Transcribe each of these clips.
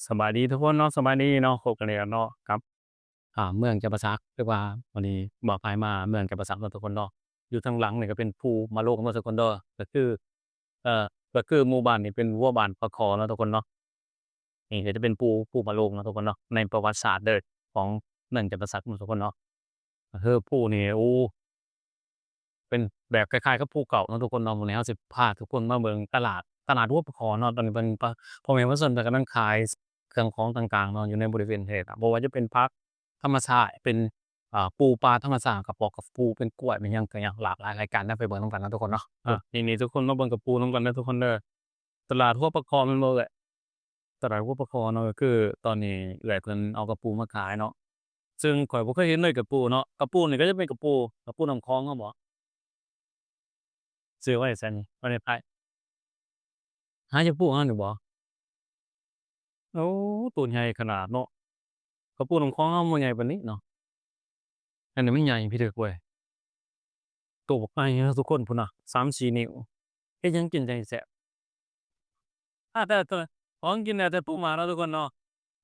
ສະບາຍດີທຸກຄົນເນາະ ສະບາຍດີເນາະ ພົບກັນອີກແລ້ວເນາະກັບ ອ່າ ເມືອງຈຳປາສັກ ຫຼືວ່າວັນນີ້ບ່າວພາຍມາເມືອງຈຳປາສັກເນາະທຸກຄົນເນາະ. ຢູ່ທາງຫຼັງນີ້ກໍເປັນພູມະໂລງເນາະທຸກຄົນເດີ ກໍຄື ເອີ ກໍຄືໝູ່ບ້ານນີ້ເປັນຫົວບ້ານປາຄໍ່ເນາະທຸກຄົນເນາະ. ນີ້ກໍຈະເປັນພູ ພູມະໂລງເນາະທຸກຄົນເນາະ ໃນປະຫວັດສາດເດີຂອງເມືອງຈຳປາສັກເນາະທຸກຄົນເນາະ. ກໍຄືພູນີ້ ໂອ້ ເປັນແບບຄ້າຍໆກັບພູເກົ່າເນາະທຸກຄົນເນາະ. ມື້ນີ້ເຮົາຊິພາທຸກຄົນມາເບິ່ງຕະຫຼາດ ຕະຫຼາດຫົວປາຄໍ່ເນາະ. ຕອນນີ້ເພິ່ນ ປະ ພໍ່ແມ່ປະຊາຊົນເພິ່ນກຳລັງຂາຍເຄື່ອງຂອງຕ່າງໆເນາະ ຢູ່ໃນບໍລິເວນນີ້ ບໍ່ວ່າຈະເປັນຜັກທຳມະຊາດ ເປັນ ອ່າ ປູປາທຳມະຊາດ ກະປອກກະປູ ເປັນກ້ວຍ ເປັນຫຍັງກະຫຍັງ ຫຼາກຫຼາຍລາຍການນະ. ໄປເບິ່ງນຳກັນເນາະທຸກຄົນເນາະ. ອ່າ ນີ້ໆ ທຸກຄົນມາເບິ່ງກະປູນຳກັນເດີທຸກຄົນເດີ. ຕະຫຼາດຫົວປາຄໍ່ແມ່ນບໍ່ເອື້ອຍ? ຕະຫຼາດຫົວປາຄໍ່ເນາະ ກໍຄືຕອນນີ້ເອື້ອຍເພິ່ນເອົາກະປູມາຂາຍເນາະ ຊຶ່ງຂ້ອຍບໍ່ເຄີຍເຫັນເລີຍກະປູເນາະ. ກະປູນີ້ກໍຈະເປັນກະປູ ກະປູນ້ຳຂອງເຮົາບໍ? ຊື້ໄວ້ໃສນີ້? ໄວ້ໃນໄພ້ ຫາຈັກປູເຮົານີ້ບໍ? ໂອ້ ໂຕໃຫຍ່ຂະໜາດເນາະ. ກະປູນ້ຳຂອງເຮົາບໍ່ໃຫຍ່ປານນີ້ເນາະ. ອັນນີ້ມັນໃຫຍ່ພິລຶກເວີຍ ໂຕບັກໃຫຍ່ເນາະທຸກຄົນ ພຸ້ນນະ ສາມສີ່ນິ້ວ. ເຮັດຫຍັງກິນຈັ່ງຊິແຊບ? ອາ ແຕ່ ແຕ່ ຂອງກິນແດ່ ແຕ່ປູໝາເນາະທຸກຄົນເນາະ.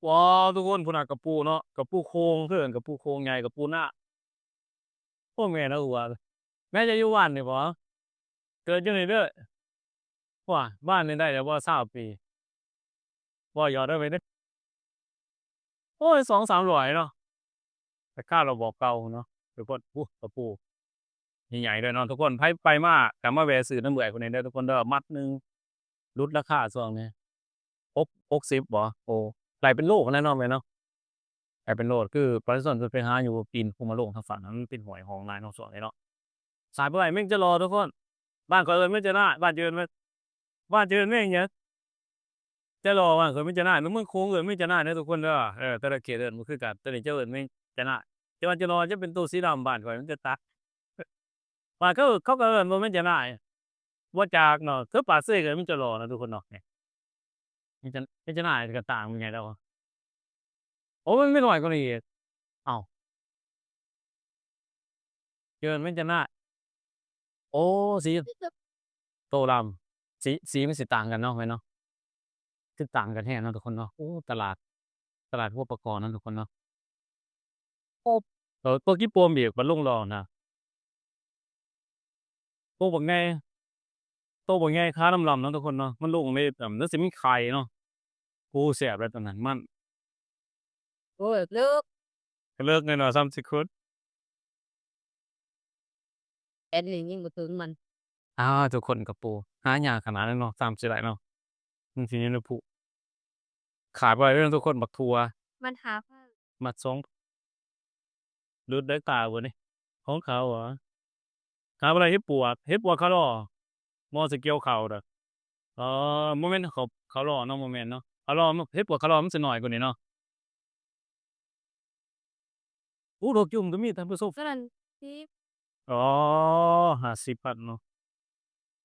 ວ້າວ ທຸກຄົນ ພຸ້ນນະ ກະປູເນາະ ກະປູໂຂງ ເອີ້ນກະປູໂຂງໃຫຍ່ ກະປູນາ. ໂອ້ ແມ່ນເນາະ ວ່າ ແມ່ເຈົ້າຢູ່ບ້ານນີ້ບໍ? ເກີດຢູ່ນີ້ເດີ. ວ້າ ບ້ານນີ້ໄດ້ແລ້ວບໍ່ ຊາວປີ? ບໍ່ ຢອດເດີ ໄປເດີ. ໂອ້ຍ ສອງສາມຮ້ອຍເນາະ ແຕ່ຄ່າລະບອບເກົ່າເນາະ. ໄປເບິ່ງ ໂອ້ ກະປູໃຫຍ່ໆເດີເນາະທຸກຄົນ. ໃຜໄປມາກໍມາແວ່ຊື້ນຳເອື້ອຍຜູ້ນີ້ເດີທຸກຄົນເດີ. ມັດໜຶ່ງຫຼຸດລາຄາຊ່ວງນີ້ ຫົກ ຫົກສິບບໍ? ໂອ້ ໄດ້ເປັນໂລພຸ້ນແຫຼະເນາະແມ່ເນາະ. ກາຍເປັນໂລດ ຄືປະຊາຊົນເພິ່ນໄປຫາຢູ່ຕີນພູມະໂລງທາງຝັ່ງນັ້ນ ມັນເປັນຫ້ວຍຮ່ອງຫຼາຍເນາະ ຊ່ວງນີ້ເນາະ. ສາຍໄປເມືອງຈະຫຼໍ່ທຸກຄົນ. ບ້ານຂ້ອຍເອີ້ນເມືອງຈະໜ້າຍ ບ້ານເຈົ້າເອີ້ນເມືອງ ບ້ານເຈົ້າເອີ້ນເມືອງຫຍັງ? ຈະຫຼໍ່. ບ້ານຂ້ອຍເມືອງຈະໜ້າຍ ເມືອງໂຂງເອີ້ນເມືອງຈະໜ້າຍເດີທຸກຄົນເດີ. ເອີ ແຕ່ລະເຂດເອີ້ນບໍ່ຄືກັນ ແຕ່ນີ້ເຈົ້າເອີ້ນເມືອງຈະໜ້າຍ ແຕ່ວ່າຈະຫຼໍ່ຈະເປັນໂຕສີດຳ. ບ້ານຂ້ອຍມັນຈະຕາ ບ້ານເຂົາ ເຂົາກໍເອີ້ນວ່າເມືອງຈະໜ້າຍ ບໍ່ຈັກເນາະ. ຄືປາກເຊກໍເອີ້ນເມືອງຈະຫຼໍ່ນະທຸກຄົນເນາະ. ນີ້ ເມືອງຈະ ເມືອງຈະໜ້າຍກໍຕ່າງເປັນຫຍັງແລ້ວ. ໂອ້ ມັນມີໜ້ອຍກວ່ານີ້ອີກ. ເອົ້າ ເຈີເປັນຈະໜ້າຍ. ໂອ້ ສີໂຕດຳ ສີ ສີມັນຊິຕ່າງກັນເນາະ ແມ່ນເນາະ ຄືຕ່າງກັນແຮງເນາະທຸກຄົນເນາະ. ໂອ້ ຕະຫຼາດ ຕະຫຼາດຫົວປາຄໍ່ເນາະທຸກຄົນເນາະ. ໂອ້ ເອີ ຕົວກີ່ປົວອີກ ບັດລົງຫຼໍ່ນະ. ໂຕບັກໃຫຍ່ ໂຕບັກໃຫຍ່ຂາດຳໆເນາະທຸກຄົນເນາະ. ມັນລົງເລີຍ ມັນຊິມີໄຂ່ເນາະ. ໂອ້ ແຊບເລີຍຕອນນັ້ນ ມັນ ໂອ້ຍ ເລິກ ເລິກແນ່ນອນ ສາມສິບຟຸດ. ແອດນີ້ຍິງບໍ່ເຖິງມັນ. ອ້າ ທຸກຄົນ ກະປູຫາຍາກຂະໜາດນັ້ນເນາະ ສາມສິບໄດ້ເນາະ. ມັນຊິຢູ່ໃນພູ ຂາຍບໍ່ໄດ້ເດີທຸກຄົນ. ບັກຖົ່ວ ມັດຫ້າພັນ ມັດສອງ ຫຼຸດໄດ້ຕາບໍ່ນີ້ ຂອງເຂົາຫວາ? ຫາບໍ່ໄດ້. ເຫັດປວກ ເຫັດປວກເຂົາຫຼໍ່ ໝໍຊິກ່ຽວເຂົ້າເດີ. ເອີ ບໍ່ແມ່ນເຂົາ ເຂົາຫຼໍ່ເນາະ ບໍ່ແມ່ນເນາະ ເຂົາຫຼໍ່ ເຫັດປວກເຂົາຫຼໍ່ມັນຊິໜ້ອຍກວ່ານີ້ເນາະ. ໂອ້ ດອກຈຸ່ມກໍມີທ່ານຜູ້ຊົມ. ໂຕນັ້ນ ສິບ ອໍ ຫ້າສິບພັນເນາະ.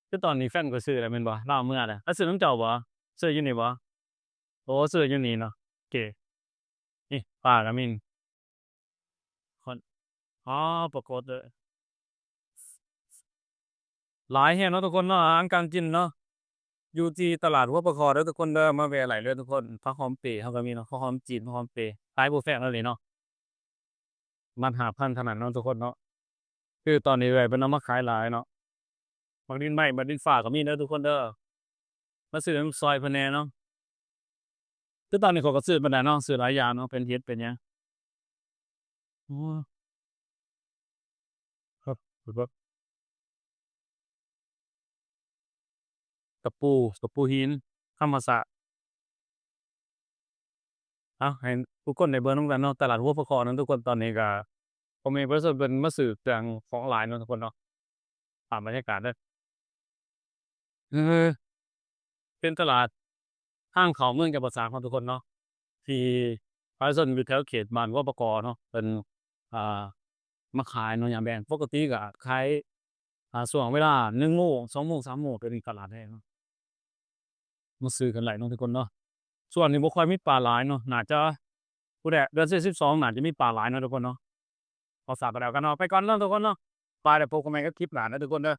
ຄືຕອນນີ້ແຟນຂ້ອຍຊື້ແລ້ວແມ່ນບໍ່? ລາວເມືອແລ້ວ. ລາວຊື້ນຳເຈົ້າບໍ່? ຊື້ຢູ່ນີ້ບໍ່? ໂອ້ ຊື້ຢູ່ນີ້ເນາະ. ໂອເຄ ນີ້ປາກໍມີ ຄົນ ອໍ ປາກົດເດີ ຫຼາຍແຮງເນາະທຸກຄົນເນາະ ອາຫານການກິນເນາະ. ຢູ່ທີ່ຕະຫຼາດຫົວປາຄໍ່ເດີທຸກຄົນເດີ ມາແວ່ໄດ້ເລີຍທຸກຄົນ. ຜັກຫອມເປເຮົາກໍມີເນາະ ຜັກຫອມຈີນ ຜັກຫອມເປ ຂາຍບໍ່ແພງເລີຍເນາະ. ມັດຫ້າພັນເທົ່ານັ້ນເນາະທຸກຄົນເນາະ. ຄືຕອນນີ້ເອື້ອຍເພິ່ນເອົາມາຂາຍຫຼາຍເນາະ. ໝາກດິນໄມ້ ໝາກດິນຟ້າກໍມີເດີທຸກຄົນເດີ ມາຊື້ນຳ ຊ່ອຍເພິ່ນແດ່ເນາະ. ຄືຕອນນີ້ຂ້ອຍກໍຊື້ມາໄດ້ເນາະ ຊື້ຫຼາຍຢ່າງເນາະ ເປັນເຫັດເປັນຫຍັງ. ໂອ້ ຕະປູ ຕະປູຫີນທຳມະຊາດ. ເອົາ ໃຫ້ທຸກຄົນໄດ້ເບິ່ງນຳກັນເນາະ ຕະຫຼາດຫົວປາຄໍ່ເນາະທຸກຄົນ. ຕອນນີ້ກໍພໍ່ແມ່ປະຊາຊົນເພິ່ນມາຊື້ເຄື່ອງຂອງຫຼາຍເນາະທຸກຄົນເນາະ. ພາບບັນຍາກາດເດີ ເອີ ເປັນຕະຫຼາດທາງເຂົ້າເມືອງຈຳປາສັກເນາະທຸກຄົນເນາະ ທີ່ປະຊາຊົນຢູ່ແຖວເຂດບ້ານຫົວປາຄໍ່ເນາະ ເພິ່ນ ອ່າ ມາຂາຍເນາະ ຍາມແລງ. ປົກກະຕິກໍຂາຍ ອ່າ ຊ່ວງເວລາໜຶ່ງໂມງ ສອງໂມງ ສາມໂມງ ເປັນຕະຫຼາດແຮງເນາະ ມາຊື້ກັນໄດ້ເນາະທຸກຄົນເນາະ. ຊ່ວງນີ້ບໍ່ຄ່ອຍມີປາຫຼາຍເນາະ ໜ້າຈະ ຜູ້ໃດ ເດືອນສິບສອງ ໜ້າຈະມີປາຫຼາຍເນາະທຸກຄົນເນາະ. ຂໍຝາກກັນແລ້ວກັນເນາະ ໄປກ່ອນເນາະທຸກຄົນເນາະ. ບາຍ ແລ້ວພົບກັນໃໝ່ກັບຄລິບໜ້າເນາະທຸກຄົນເດີ.